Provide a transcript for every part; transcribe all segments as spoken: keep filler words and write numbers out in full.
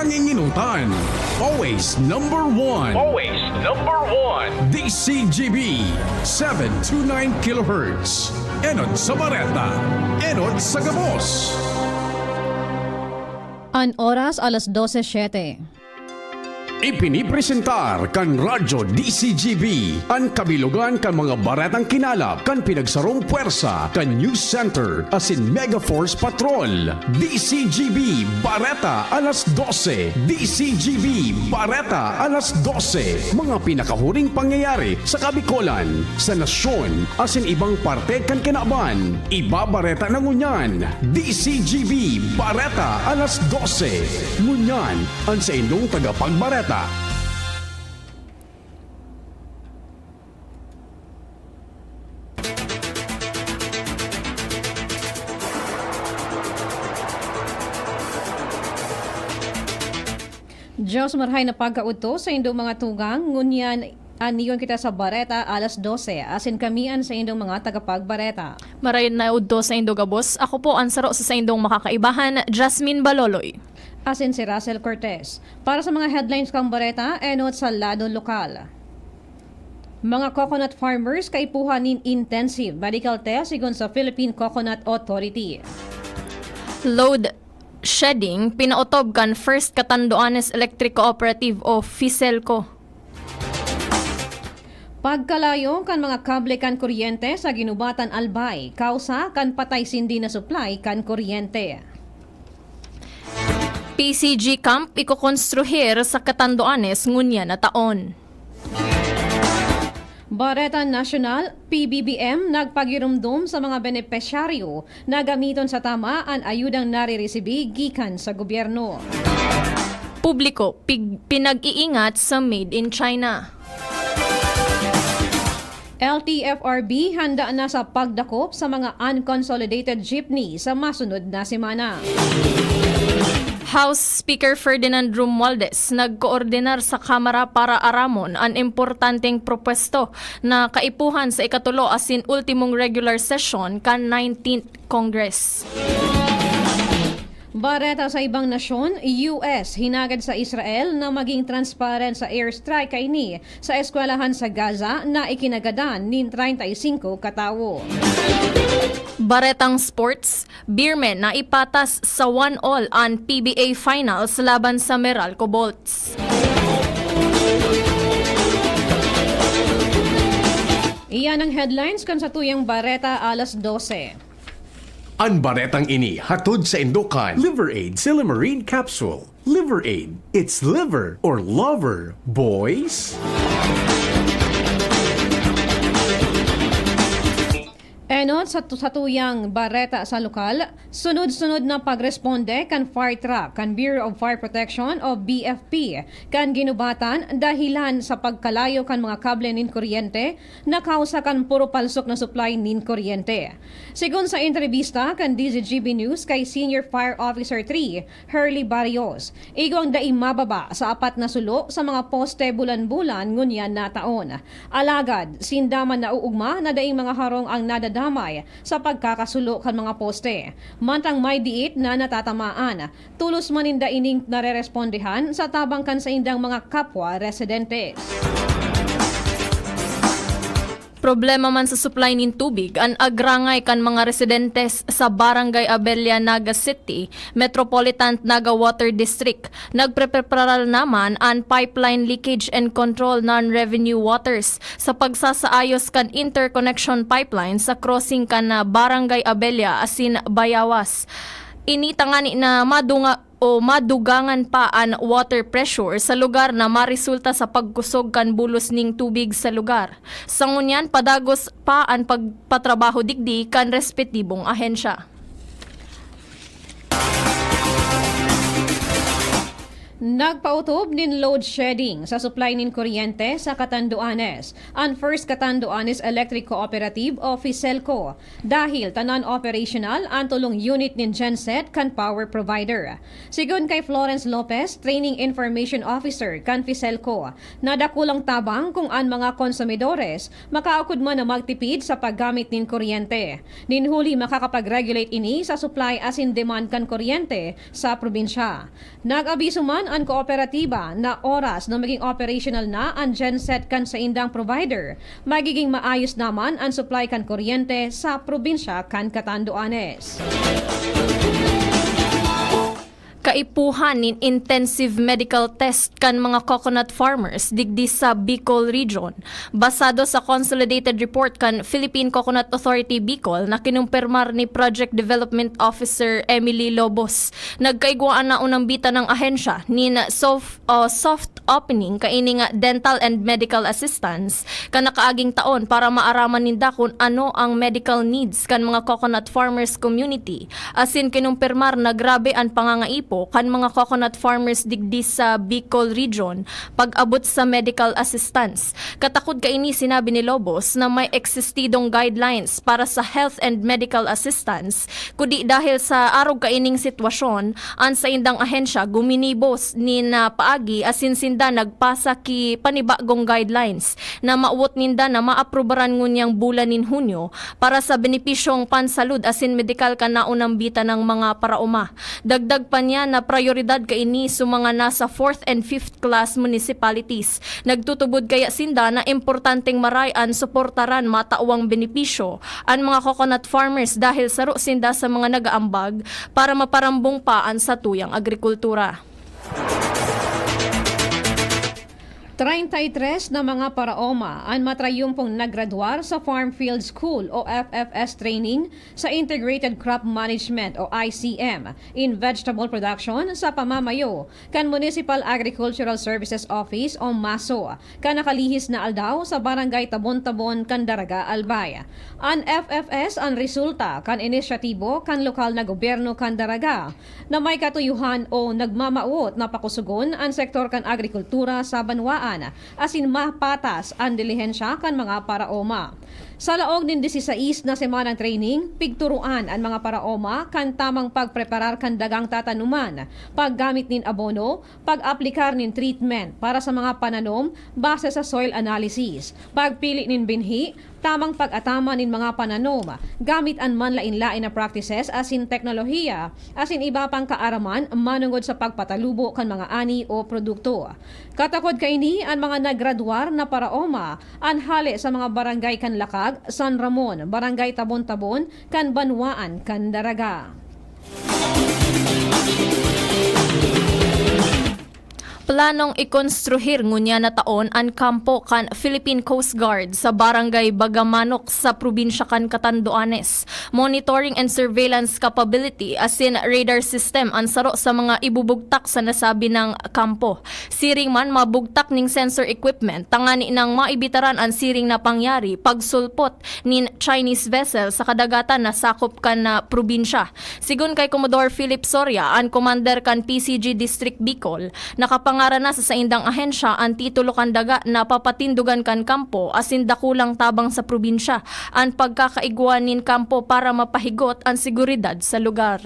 Nginginutan. Always number one. Always number one. D C G B, seven two nine kilohertz. Enot sa Bareta. Enot sa Gabos. An oras, alas dose siete. Ipinipresentar kan Radyo D C G B an kabilogan kan mga baretang kinalap kan pinagsarong pwersa kan News Center asin Mega Force Patrol. D C G B Bareta alas dose. D C G B Bareta alas dose. Mga pinakahuring pangyayari sa Kabikolan, sa nasyon, asin ibang parte kan kinaban. Ibabareta na ngunyan. D C G B Bareta alas dose. Ngunyan, an saindong tagapagbareta. Diyos marhay na pagkaudto sa indong mga tugang, ngunyan aniyon kita sa Bareta alas dose, asin kami an saindong mga tagapagbareta. Marayon na udto sa indo gabos. Ako po an saro sa saindong makakaibahan, Jasmine Baloloy. Asin si Russell Cortez. Para sa mga headlines kan Bareta, enot sa lado lokal. Mga coconut farmers kaipuhan nin intensive medical test, sigon sa Philippine Coconut Authority. Load shedding, pinaotob kan First Catanduanes Electric Cooperative o Ficelco. Pagkalayo kan mga kable kan kuryente sa Guinobatan, Albay, kausa kan patay sindi na supply kan kuryente. P C G camp ikokonstruhir sa Catanduanes ngunyan na taon. Bareta Nasyonal, P B B M nagpagiromdom sa mga benepisyaryo na gamiton sa tama an ayudang nariresibi gikan sa gobyerno. Publiko, pig-, pinag-iingat sa Made in China. L T F R B handa na sa pagdakop sa mga unconsolidated jeepney sa masunod na semana. House Speaker Ferdinand Romualdez nagkoordinar sa Kamara para aramon an importanteng propwesto na kaipuhan sa ikatulo asin ultimong regular session kan nineteenth Congress. Bareta sa ibang nasyon, U S hinagad sa Israel na maging transparent sa airstrike kaini sa eskwelahan sa Gaza na ikinagadan nin treinta y cinco katawo. Baretang sports, Beermen naipatas sa one all an P B A Finals laban sa Meralco Bolts. Iyan ang headlines kan satuyang Bareta alas dose. An baretang ini hatod saindo kan Liver Aid Silymarin Capsule. Liver Aid, it's liver or lover, boys! Enot sa tu-, satuyang bareta sa lokal, sunod-sunod na pagresponde kan fire truck kan Bureau of Fire Protection o B F P kan Guinobatan dahilan sa pagkalayo kan mga kable nin kuryente na kausa kan puro palsok na supply nin kuryente. Sigon sa entrebista kan D Z G B News kay Senior Fire Officer three, Hurley Barrios, igwang dai mababa sa apat na sulo sa mga poste bulan-bulan ngunyan na taon. Alagad, sinda man nauugma na daing mga harong ang nadadamay sa pagkakasulo kan mga poste, mantang may diit na natatamaan. Tolos man ninda ining narerespondehan sa tabang kan saindang mga kapwa residentes. Problema man sa supply nin tubig an agrangay kan mga residentes sa Barangay Abella, Naga City, Metropolitan Naga Water District. Nagprepreparar naman an Pipeline Leakage and Control Non-Revenue Waters sa pagsasaayos kan interconnection pipeline sa crossing kan, ah, Barangay Abella asin Bayawas. Ini tangani na madunga o madugangan pa an water pressure sa lugar na maresulta sa pagkusog kan bulos ning tubig sa lugar. Sa ngunyan, padagos pa an pagpatrabaho digdi kan respetibong ahensya. Nagpautob nin load shedding sa supply nin kuryente sa Catanduanes, an First Catanduanes Electric Cooperative o Ficelco, dahil ta non-operational an tulong unit nin genset kan power provider. Sigon kay Florence Lopez, Training Information Officer kan Ficelco, na dakulang tabang kung an mga konsumidores makaukod man na magtipid sa paggamit nin kuryente. Nin huli makakapag-regulate ini sa supply asin demand kan kuryente sa probinsya. Nag-abiso man an kooperatiba na oras na maging operational na an genset kan saindang provider, magiging maayos naman an supply kan kuryente sa probinsya kan Catanduanes. Kaipuhan nin intensive medical test kan mga coconut farmers digdi sa Bicol Region. Basado sa consolidated report kan Philippine Coconut Authority Bicol na kinumpirmar ni Project Development Officer Emily Lobos, nagkaigwa an naunang bita ng ahensya nin soft, o soft opening kaini nga dental and medical assistance kan nakaaging taon para maaraman ninda kun ano ang medical needs kan mga coconut farmers community. Asin kinumpirmar na grabe an pangangaipo kan mga coconut farmers digdi sa Bicol Region pag-abot sa medical assistance. Katakod kaini, sinabi ni Lobos na may eksistidong guidelines para sa health and medical assistance, kundi dahil sa arog kaining sitwasyon, an saindang ahensya guminibo s-, nin, ah, paagi asin sinda nagpasa ki panibagong guidelines na mawot ninda na maaprubaran nguniyang bulan nin Hunyo para sa benepisyong pansalud asin medikal kan naunang bita ng mga paraoma. Dagdag pa niya na prayoridad kaini sa mga nasa fourth and fifth class municipalities. Nagtutubod kaya sinda na importanteng maray an suportaran matawang benepisyo an mga coconut farmers dahil saro sinda sa mga nag-aambag para maparambong pa an satuyang agrikultura. Treinta y tres na mga paraoma an matrayumpong nagradwar sa Farm Field School o F F S training sa Integrated Crop Management o I C M in Vegetable Production sa pamamayo kan Municipal Agricultural Services Office o maso, kan nakalihis na aldaw sa Barangay Tabon-Tabon kan Daraga, Albay. An F F S an resulta kan inisyatibo kan lokal na gobyerno kan Daraga, na may katuyuhan o nagmamawot na pakusugon an sektor kan agrikultura sa banwaan, asin mapatas an dilihensya kan mga paraoma. Sa laog nin disisais na semanang training, pigturuan an mga paraoma kan tamang pagpreparar kan dagang tatanuman, paggamit nin abono, pag-aplikar nin treatment para sa mga pananom base sa soil analysis, pagpili nin binhi, tamang pag-ataman nin mga pananom, gamit an manlaen-laen na practices asin teknolohiya, asin iba pang kaaraman manongod sa pagpatalubo kan mga ani o produkto. Katakod kaini, an mga nagradwar na paraoma an hale sa mga barangay kan Lakag, San Ramon, Barangay Tabon-Tabon, kan banwaan kan Daraga. Planong ikonstruhir ngunyan na taon an kampo kan Philippine Coast Guard sa Barangay Bagamanok sa probinsya kan Catanduanes. Monitoring and surveillance capability asin radar system an saro sa mga ibubugtak sa nasabi nang kampo. Siring man, mabugtak ning sensor equipment tangani nang maibitaran an siring na pangyari pagsulpot nin Chinese vessel sa kadagatan na sakop kan, ah, probinsya. Sigon kay Commodore Philip Soria, an commander kan P C G District Bicol, nakapangaran na sa saindang ahensya an titulo kan daga na papatindogan kan kampo asin dakulang tabang sa probinsya an pagkakaigwa nin kampo para mapahigot an seguridad sa lugar.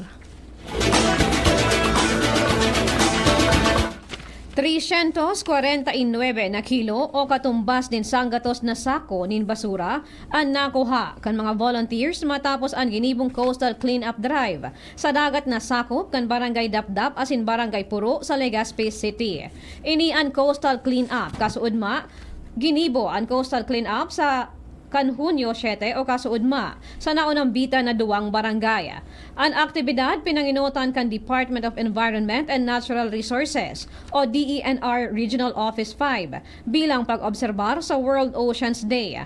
Trescientos cuarenta y nueve na kilo o katumbas nin sanggatos na sako nin basura an nakuha kan mga volunteers matapos an ginibong coastal cleanup drive sa dagat na sakop kan Barangay Dapdap asin Barangay Puro sa Legazpi City. Ini an coastal cleanup kasuodma, ginibo an coastal cleanup sa kan Hunyo siete o kasuodma sa naunang bita na duwang barangay. An aktibidad pinangenotan kan Department of Environment and Natural Resources o D E N R Regional Office five bilang pag-obserbar sa World Oceans Day.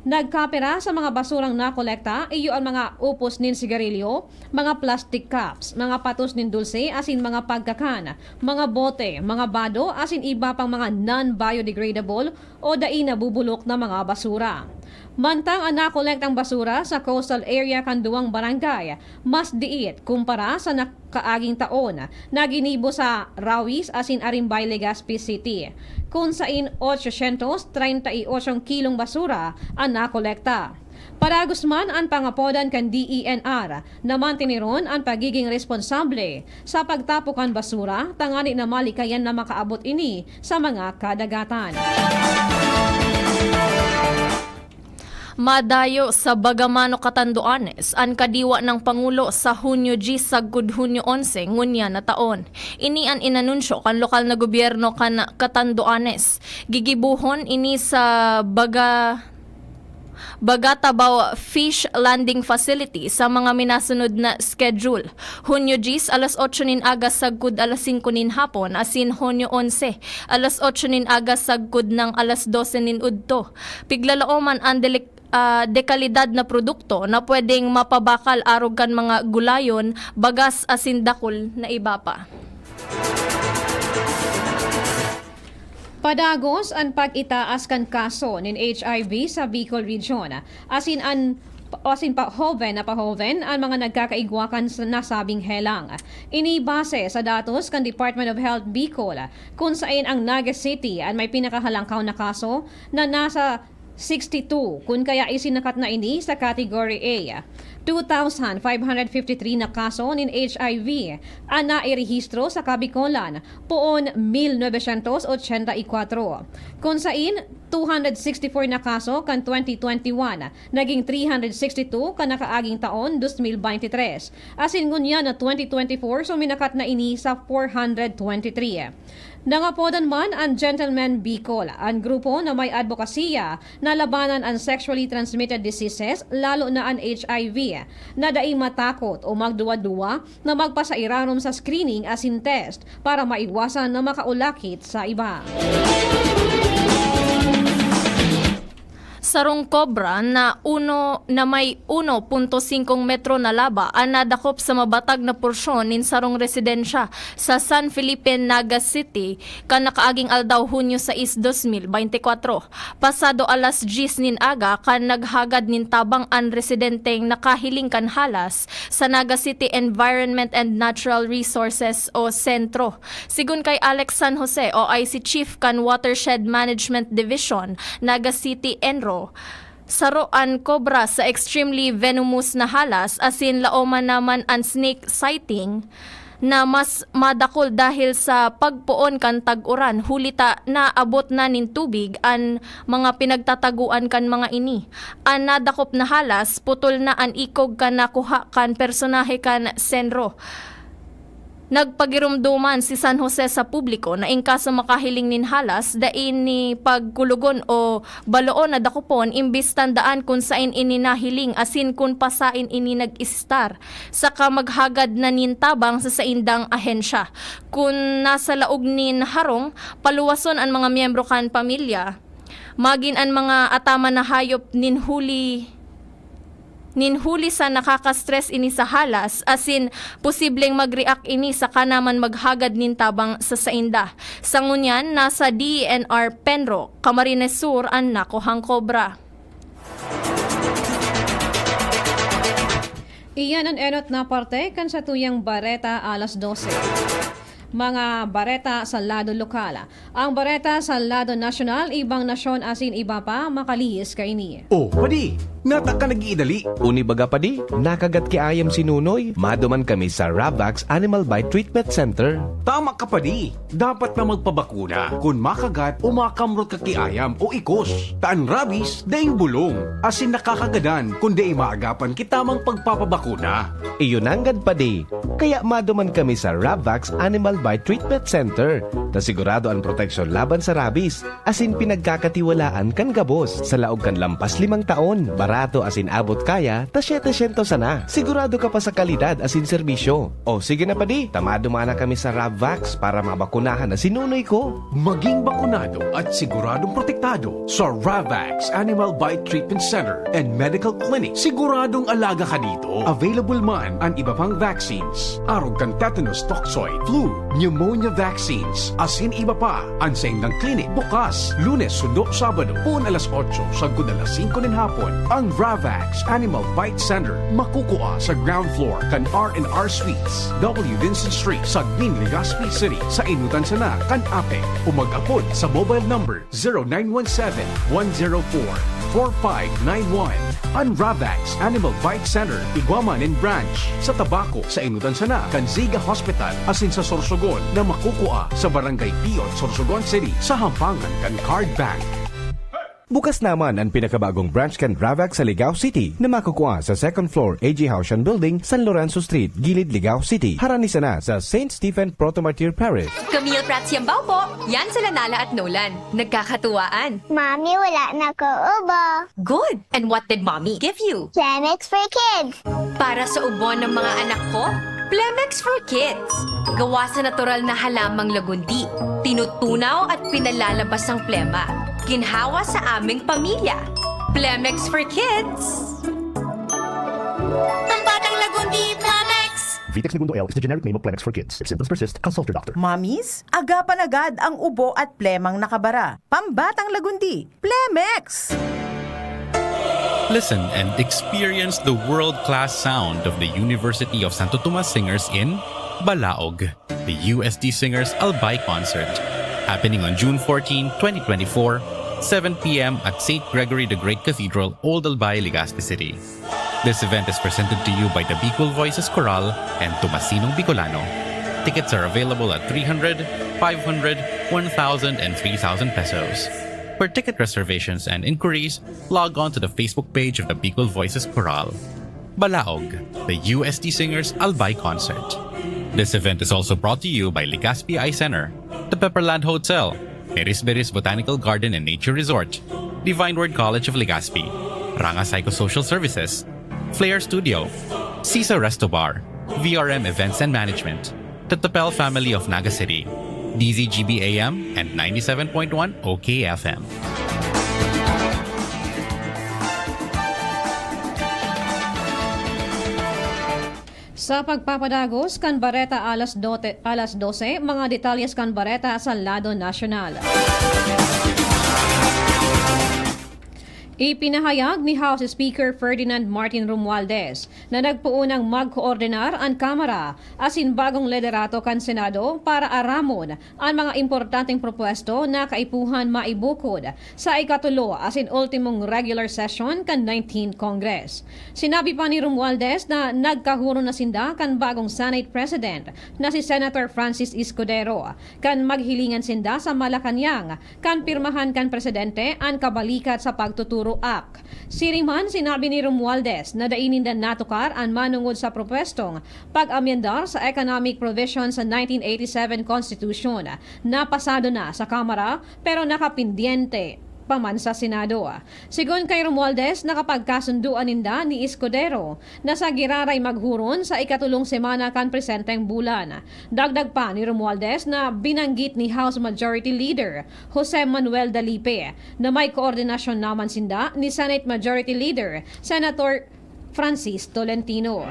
Nagkapira sa mga basurang nakolekta, iyo an mga upos nin sigarilyo, mga plastic cups, mga patos nin dulse asin mga pagkakan, mga bote, mga bado asin iba pang mga non-biodegradable o dai nabubulok na mga basura. Mantang an nakolektang basura sa coastal area kan duwang barangay mas diit kumpara sa nakaaging taon na ginibo sa Rawis asin Arimbay, Legazpi City, kun sain ochocientos treinta y ocho kilong basura an nakolekta. Paragos man an pangapodan kan D E N R na mantiniron an pagiging responsable sa pagtapo kan basura tangani na malikayan na makaabot ini sa mga kadagatan. Madayo sa Bagamano, Catanduanes, an kadiwa nang Pangulo sa Hunyo dyes sagkod Hunyo onse ngunyan na taon. Ini an inanunsyo kan lokal na gobyerno kan Catanduanes. Gigibohon ini sa Baga-, Bagatabaw Fish Landing Facility sa mga minasunod na schedule. Hunyo dyes, alas otso nin aga sagkod alas singko nin hapon, asin Hunyo onse, alas otso nin aga sagkod nang alas dose nin udto. Piglalaoman an delik-, ah, dekalidad na produkto na pwedeng mapabakal arog kan mga gulayon, bagas asin dakul na iba pa. Padagos an pag-itaas kan kaso nin H I V sa Bicol Region, asin an, asin pa hoben na pa hoben an mga nagkakaigwa kan sa nasabing helang. Ini base sa datos kan Department of Health Bicol, kun saen ang Naga City an may pinakahalangkaw na kaso na nasa sixty-two, kun kaya isinakat na ini sa Category A. Two thousand five hundred fifty-three na kaso nin H I V an nairehistro sa Kabicolan, poon mil novecientos ochenta y cuatro. Kun sain, two hundred sixty-four na kaso kan twenty twenty-one, naging three hundred sixty-two kan nakaaging taon, dos mil bente tres. Asin ngunyan na twenty twenty-four, suminakat na ini sa four hundred twenty-three. Nangapodan man an Gentleman Bicol, an grupo na may adbokasiya na labanan an sexually transmitted diseases, lalo na an H I V, na dai matakot o magduwa-duwa na magpasairarom sa screening asin test para maiwasan na makaulakit sa iba. Sarong kobra na uno, na may uno punto singkong metro na laba an nadakop sa mabatag na porsyon nin sarong residensya sa San Felipe, Naga City, kan nakaaging aldaw, Hunyo sais, dos mil bente kwatro. Pasado alas dyes nin aga kan naghagad nin tabang an residenteng nakahiling kan halas sa Naga City Environment and Natural Resources o Sentro. Sigon kay Alex San Jose, O I C Chief kan Watershed Management Division, Naga City, ENRO, saro an kobra sa extremely venomous na halas, asin laoman naman an snake sighting na mas madakul dahil sa pagpoon kan tag-uran, huli ta naabot na nin tubig an mga pinagtatagoan kan mga ini. An nadakop na halas, putol na an ikog kan nakuha kan personahe kan Senro. Nagpagiromdoman si San Jose sa publiko na in kaso makahiling nin halas, dai ini pagkulugon o baloon na dakopon, imbis tandaan kun saen ini nahiling asin kun pasaen ini nag-istar, saka maghagad na nin tabang sa saindang ahensya. Kun nasa laog nin harong, paluwason an mga miyembro kan pamilya. Magin an mga ataman na hayop nin huli, nin huli sa nakaka-stress ini sa halas, asin posibleng mag-react ini saka naman maghagad nin tabang sa sainda. Sa ngunyan, nasa D E N R Penro, Camarines Sur, an nakuhang kobra. Iyan an enot na parte kan satuyang bareta alas dose. Mga bareta sa lado lokal. Ang bareta sa lado nasyonal, ibang nasyon asin iba pa, makalihis kaini. Oh, padi, nata ka nag-iidali. Uni baga, padi, nakagat ki ayam si Nunoy, maduman kami sa Ravax Animal Bite Treatment Center. Tama ka, padi. Dapat na magpabakuna kun makagat o makamrot ka ki ayam o ikos. Ta an rabies, daing bulong, asin nakakagadan kun dai maagapan ki tamang pagpapabakuna. Iyo nanggad, padi. Kaya maduman kami sa Ravax Animal Bite Treatment Center, ta sigurado an proteksyon laban sa rabies, asin pinagkakatiwalaan kan gabos. Sa laog kan lampas limang taon, barato asin abot kaya, ta setecientos sana. Sigurado ka pa sa kalidad asin serbisyo. O sige na, padi, ta maduman na kami sa Ravax para mabakunahan na si Nunoy ko. Maging bakunado at siguradong protektado sa Ravax Animal Bite Treatment Center and Medical Clinic. Siguradong alaga ka dito. Available man an iba pang vaccines, arog kan tetanus toxoid, flu, pneumonia vaccines, asin iba pa. An saindang clinic bukas Lunes sundo Sabado, poon alas otso sagkod alas singko nin hapon. Ang Ravax Animal Bite Center makukua sa ground floor kan R and R Suites, W Vincent Street, Sagmin, Legazpi City, sa enotan sana kan APEC. O mag-apod sa mobile number zero nine one seven, one zero four, four five nine one. An Ravax Animal Bite Center, igwa man nin branch sa Tabaco, sa enotan sana kan Ziga Hospital, asin sa Sorsogon na makukua sa Barangay Piyot, Sorsogon City, sa hampangan kan Card Bank. Bukas naman ang pinakabagong branch kan Ravac sa Ligao City na makukua sa second floor A J Haushan Building, San Lorenzo Street, Gilid, Ligao City. Harani sana sa Saint Stephen Protomartyr Parish. Camille Prats Yambao po. Yan sila Nala at Nolan. Nagkakatuwaan. Mami, wala na ko ubo. Good. And what did Mommy give you? Plemex for Kids. Para sa ubo ng mga anak ko, Plemex for Kids. Gawa sa natural na halamang lagundi. Tinutunaw at pinalalabas ang plema. Ginhawa sa aming pamilya. Plemex for Kids. Pambatang lagundi, Plemex! Vitex Negundo L is the generic name of Plemex for Kids. If symptoms persist, consult your doctor. Mamis, agapan agad ang ubo at plemang nakabara. Pambatang lagundi, Plemex! Listen and experience the world-class sound of the University of Santo Tomas Singers in Balaog, the U S T Singers Albay Concert, happening on June fourteen, twenty twenty-four, seven p m at Saint Gregory the Great Cathedral, Old Albay, Legazpi City. This event is presented to you by the Bicol Voices Chorale and Tomasinong Bicolano. Tickets are available at three hundred, five hundred, one thousand, and three thousand pesos. For ticket reservations and inquiries, log on to the Facebook page of the Bicol Voices Chorale. Balaog, the U S T Singers Albay Concert. This event is also brought to you by Legazpi Eye Center, the Pepperland Hotel, Beris-Beris Botanical Garden and Nature Resort, Divine Word College of Legazpi, Ranga Psychosocial Services, Flair Studio, Sisa Resto Bar, V R M Events and Management, the Tapel family of Naga City, D Z G B A M and ninety-seven point one O K F M. Sa pagpapadagos kan bareta alas dote, alas dose, mga detalyes kan bareta sa lado nasyonal. Ipinahayag ni House Speaker Ferdinand Martin Romualdez na nagpoon nang magkoordinar an Kamara asin bagong liderato kan Senado para aramon an mga importanteng propuesto na kaipuhan maibukod sa ikatulo asin ultimong regular session kan nineteenth Congress. Sinabi pa ni Romualdez na nagkahuron na sinda kan bagong Senate President na si Senator Francis Escudero kan maghilingan sinda sa Malacañang kan pirmahan kan presidente an Kabalikat sa Pagtuturo Act. Siring man, sinabi ni Romualdez na dai ninda natukar an manongod sa propuestong pag-amyendar sa economic provision sa nineteen eighty-seven Constitution na pasado na sa Kamara pero nakapendyente pa man sa Senado. Sigon kay Romualdez, nakapagkasundoan ninda ni Escudero na sa giraray maghuron sa ikatulong semana kan presenteng bulan. Dagdag pa ni Romualdez na binanggit ni House Majority Leader Jose Manuel Dalipe na may koordinasyon naman sinda ni Senate Majority Leader Senator Francis Tolentino.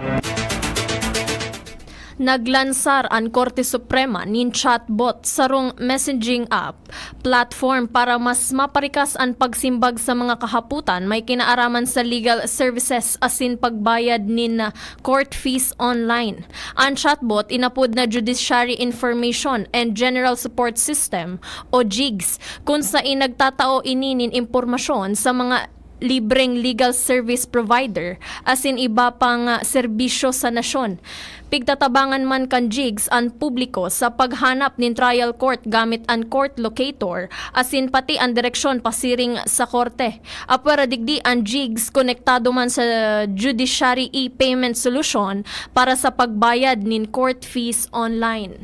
Naglansar an Korte Suprema nin chatbot, sarong messaging app platform para mas maparikas an pagsimbag sa mga kahapotan may kinaaraman sa legal services asin pagbayad nin court fees online. An chatbot inapod na Judiciary Information and General Support System o jigs, kun sain nagtatao ini nin impormasyon sa mga libreng legal service provider asin iba pang, ah, serbisyo sa nasyon. Pigtatabangan man kan jigs an publiko sa paghanap nin trial court gamit an court locator asin pati an direksyon pasiring sa korte. Apwera digdi, an jigs konektado man sa judiciary e-payment solution para sa pagbayad nin court fees online.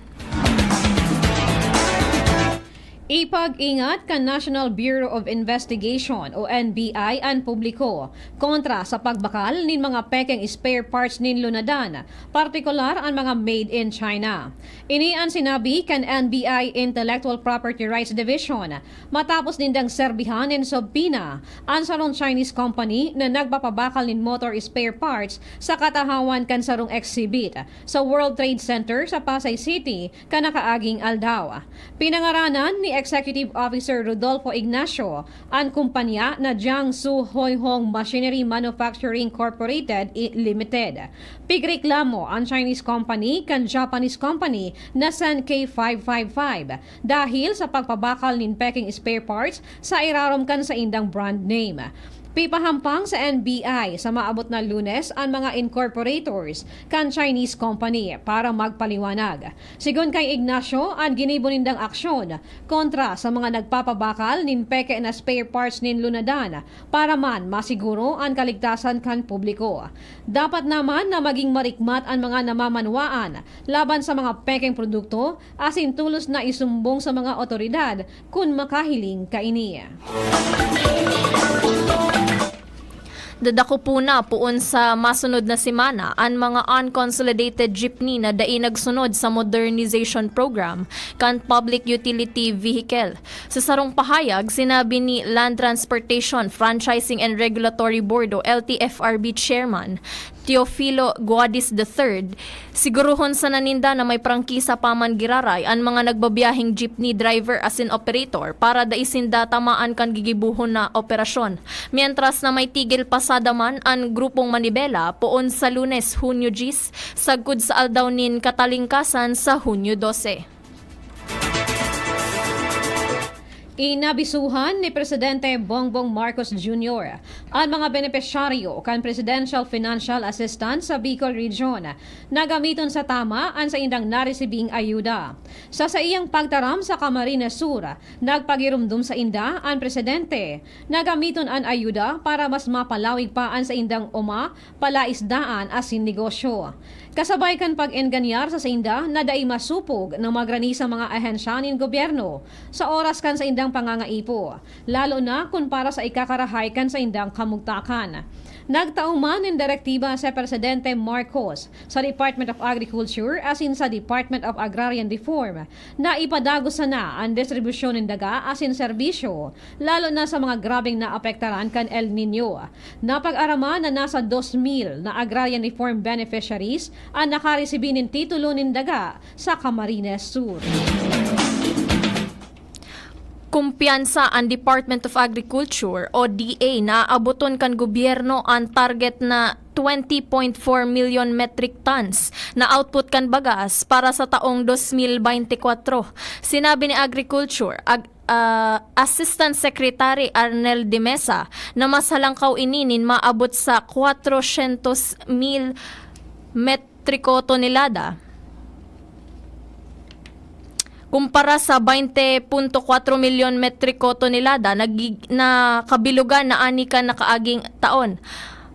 Ipag-ingat kan National Bureau of Investigation o N B I an publiko kontra sa pagbakal nin mga pekeng spare parts nin lunadan, partikular an mga made in China. Ini an sinabi kan N B I Intellectual Property Rights Division matapos nindang serbihan nin subpoena an sarong Chinese company na nagpapabakal nin motor spare parts sa katahawan kan sarong exhibit sa World Trade Center sa Pasay City kan nakaaging aldaw. Pinangaranan ni Executive Officer Rodolfo Ignacio an kumpanya na Jiangsu Hoihong Machinery Manufacturing Corporated i-, Limited. Pigreklamo an Chinese company kan Japanese company na Sankei five five five dahil sa pagpabakal nin peking spare parts sa irarom kan saindang brand name. Pipahampang sa N B I sa maabot na Lunes an mga incorporators kan Chinese company para magpaliwanag. Sigon kay Ignacio, an ginibo nindang aksyon kontra sa mga nagpapabakal nin peke na spare parts nin lunadan para man masiguro an kaligtasan kan publiko. Dapat naman na maging marikmat an mga namamanwaan laban sa mga pekeng produkto asin tolos na isumbong sa mga awtoridad kun makahiling kaini. Dadakopon na poon sa masunod na semana an mga unconsolidated jeepney na dai nagsunod sa modernization program kan Public Utility Vehicle. Sa sarong pahayag, sinabi ni Land Transportation Franchising and Regulatory Board o L T F R B Chairman Teofilo Guadis the third, sigurohon sana ninda na may prangkisa pa man giraray an mga nagbabiyaheng jeepney driver asin operator para dai sinda tamaan kan gigibohon na operasyon. Mientras na may tigil pasada man an Grupong Manibela poon sa Lunes, Hunyo diyes, sagkod sa Aldaw nin Katalingkasan sa Hunyo dose. Inabisuhan ni Presidente Bongbong Marcos Junior an mga benepisyaryo kan Presidential Financial Assistance sa Bicol Region na gamiton sa tama an saindang naresibing ayuda. Sa saiyang pagtaram sa Camarines Sur, nagpagiromdom sainda an presidente na gamiton an ayuda para mas mapalawig pa an saindang oma, palaisdaan asin negosyo. Kasabay kan pag-enganyar sa sainda na dai masupog na magrani sa mga ahensya nin gobyerno sa oras kan saindang pangangaipo, lalo na kun para sa ikakarahay kan saindang kamugtakan. Nagtao man nin direktiba si Presidente Marcos sa Department of Agriculture asin sa Department of Agrarian Reform na ipadagos sana an distribusyon nin daga asin serbisyo, lalo na sa mga grabeng naapektaran kan El Niño. Napag-araman na nasa dos mil na agrarian reform beneficiaries an nakaresibi nin titulo nin daga sa Camarines Sur. Kumpiyansa an Department of Agriculture o D A na aaboton kan gobyerno an target na twenty point four million metric tons na output kan bagas para sa taong dos mil beintikwatro. Sinabi ni Agriculture Ag-, ah, Assistant Secretary Arnel de Mesa na mas halangkaw ini nin maabot sa kwatrosyentos mil metriko tonelada, kumpara sa baynte punto kwatro milyon metriko tonelada na gi-, na kabilogan na ani kan nakaaging taon.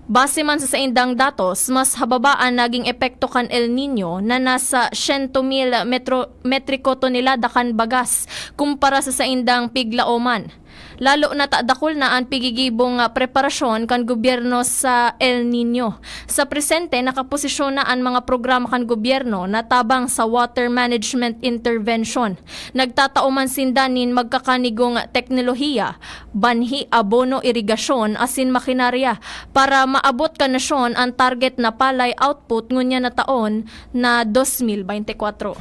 Base man sa saindang datos, mas hababa an naging epekto kan El Niño na nasa siyento mil metro-, metriko tonelada kan bagas kumpara sa saindang piglaoman. Lalo na ta dakul na an pigigibong, ah, preparasyon kan gobyerno sa El Niño. Sa presente, nakaposisyon na an mga programa kan gobyerno na tabang sa water management intervention. Nagtatao man sinda nin magkakanigong teknolohiya, banhi, abono, irigasyon asin makinarya para maabot kan nasyon an target na palay output ngunyan na taon na dos mil beintikwatro.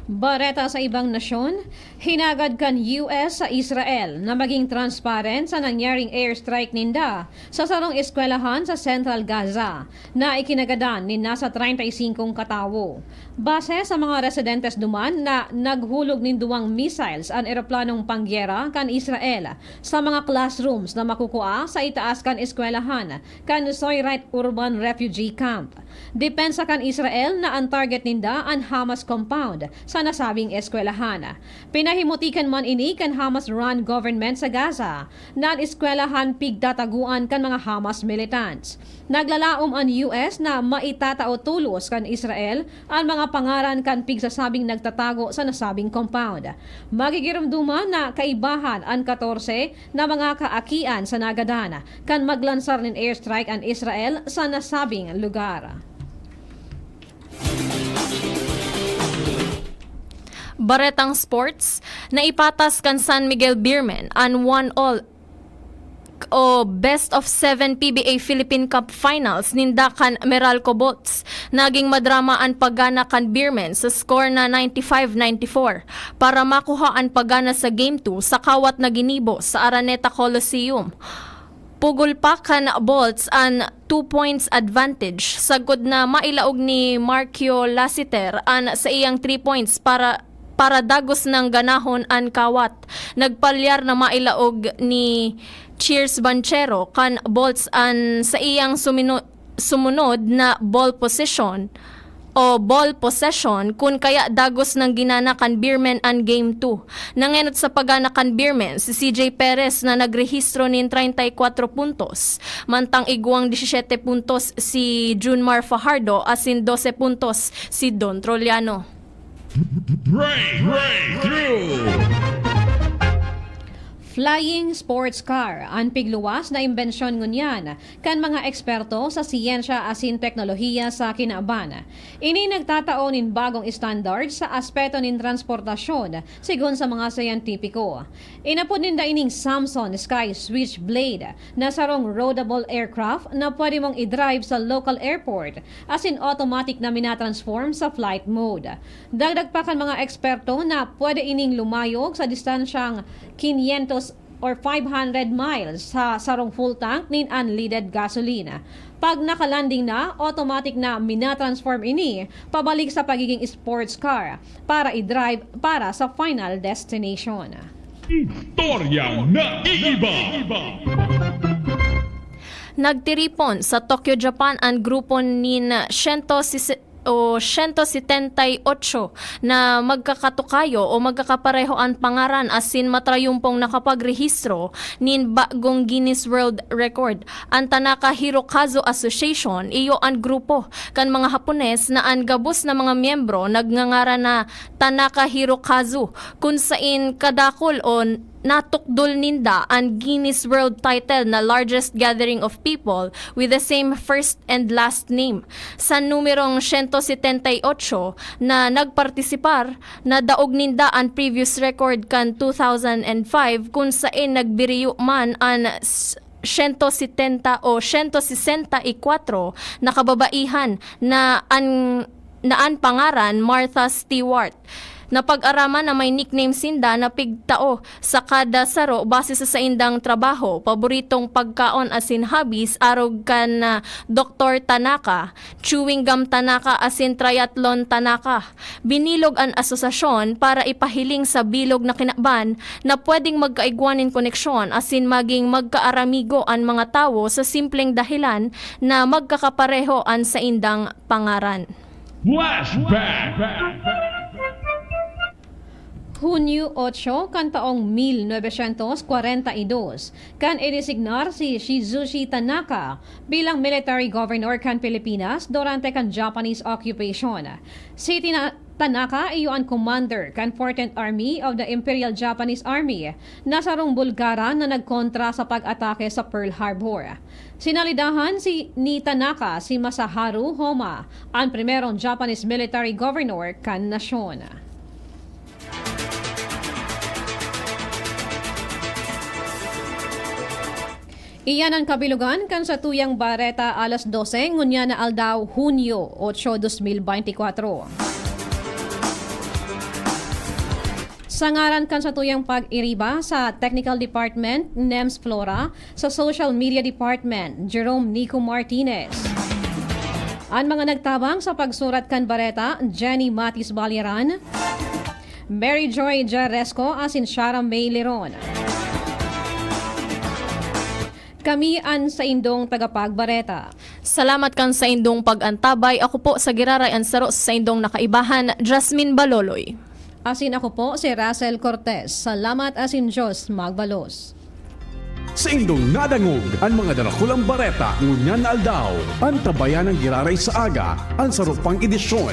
Bareta sa ibang nasyon, hinagad kan U S sa Israel na maging transparent sa nangyaring airstrike ninda sa sarong eskwelahan sa Central Gaza na ikinagadan nin nasa treinta y cinco katawo. Base sa mga residentes duman na naghulog nin duwang missiles an eroplanong panggera kan Israel sa mga classrooms na makukua sa itaas kan eskwelahan kan Soyrait Urban Refugee Camp. Depensa kan Israel na an target ninda an Hamas compound sa nasabing eskwelahan. Pinahimutikan man ini kan Hamas-run government sa Gaza na an eskwelahan pigtataguan kan mga Hamas militants. Naglalaom an U S na maitatao tolos kan Israel an mga pangaran kan pigsasabing nagtatago sa nasabing compound. Magigiromdoman na kaibahan an katorse na mga kaakian sa nagadan kan maglansar nin airstrike an Israel sa nasabing lugar. Baretang sports, naipatas kan San Miguel Beermen an one-all o best of seven P B A Philippine Cup Finals ninda kan Meralco Bolts. Naging madrama an paggana kan Beermen sa score na ninety-five ninety-four para makuha an paggana sa Game two sa kawat na ginibo sa Araneta Coliseum. Pugol pa kan Bolts an two points advantage, sagkod na mailaog ni Marcio Lassiter an saiyang three points para, para dagos nang ganahon an kawat. Nagpalyar na mailaog ni Cheers Banchero kan Bolts an saiyang sumino-, sumunod na ball position o ball possession, kun kaya dagos nang ginana kan Beermen an Game two. Nangenot sa pagana kan Beermen si C J Perez na nagrehistro nin treinta y cuatro puntos, mantang igwang disisete puntos si Junmar Fajardo asin dose puntos si Don Trollano. Break, breakthrough. Flying sports car an pigluwas na imbensyon ngunyan kan mga eksperto sa siyensya asin teknolohiya sa kinaban. Ini nagtatao nin bagong standard sa aspeto nin transportasyon, sigon sa mga siyentipiko. Inapod ninda ining Samson Sky Switchblade, na sarong roadable aircraft na pwede mong i-drive sa local airport, asin automatic na minatransform sa flight mode. Dagdag pa kan mga eksperto na pwede ining lumayog sa distansyang quinientos or five hundred miles sa sarong full tank nin unleaded gasoline. Pag nakalanding na, automatic na minatransform ini pabalik sa pagiging sports car para i-drive para sa final destination. Istoryang naiiba. Nagtiripon sa Tokyo, Japan an grupo nin siyento sisi-, o siyento setenta y ocho na magkakatukayo o magkakapareho an pangaran asin matrayumpong nakapagrehistro nin bagong Guinness World Record. An Tanaka Hirokazu Association iyo an grupo kan mga Hapones na an gabos na mga miyembro nagngangaran na Tanaka Hirokazu, kun sain kadakul o natukdol ninda an Guinness World title na largest gathering of people with the same first and last name. Sa numerong siyento setenta y ocho na nagpartisipar, nadaog ninda an previous record kan two thousand and five, kun sain nagbiriyo man an s-, siyento setenta o siyento sesenta y kwatro na kababaihan na an, na an pangaran Martha Stewart. Napag-araman na may nickname sinda na pigtao sa kada saro base sa saindang trabaho, paboritong pagkaon asin hobbies, arog kan, ah, Doktor Tanaka, Chewing Gum Tanaka asin Triathlon Tanaka. Binilog an asosasyon para ipahiling sa bilog na kinaban na pwedeng magkaigwa nin koneksyon asin maging magkaaramigo an mga tawo sa simpleng dahilan na magkakapareho an saindang pangaran. Flashback. Hunyo otso kan taong mil novecientos kwarenta y dos, kan idesignar si Shizushi Tanaka bilang military governor kan Pilipinas durante kan Japanese occupation. Si Tina-, Tanaka iyo an commander kan Fourteenth Army of the Imperial Japanese Army, na sarong Bulgara na nagkontra sa pag-atake sa Pearl Harbor. Sinalidahan si, ni Tanaka si Masaharu Homma, an primerong Japanese military governor kan nasyon. Iyan an kabilogan kan satuyang bareta alas dose ngunyan na aldaw, Hunyo otso, dos mil beintikwatro. Sa ngaran kan satuyang pag-iriba sa Technical Department, NEMS Flora, sa Social Media Department, Jerome Nico Martinez. An mga nagtabang sa pagsurat kan bareta, Jenny Matis Baliran, Mary Joy Jaresco asin Shara May Liron. Kami an saindong tagapagbareta. Salamat kan saindong pag-antabay. Ako po sa giraray an saro sa saindong nakaibahan, Jasmine Baloloy. Asin ako po si Russell Cortez. Salamat asin Diyos magbalos. Saindong nadangog an mga darakulang bareta ngunyan na aldaw. Antabayan an giraray sa aga, an saro pang edisyon.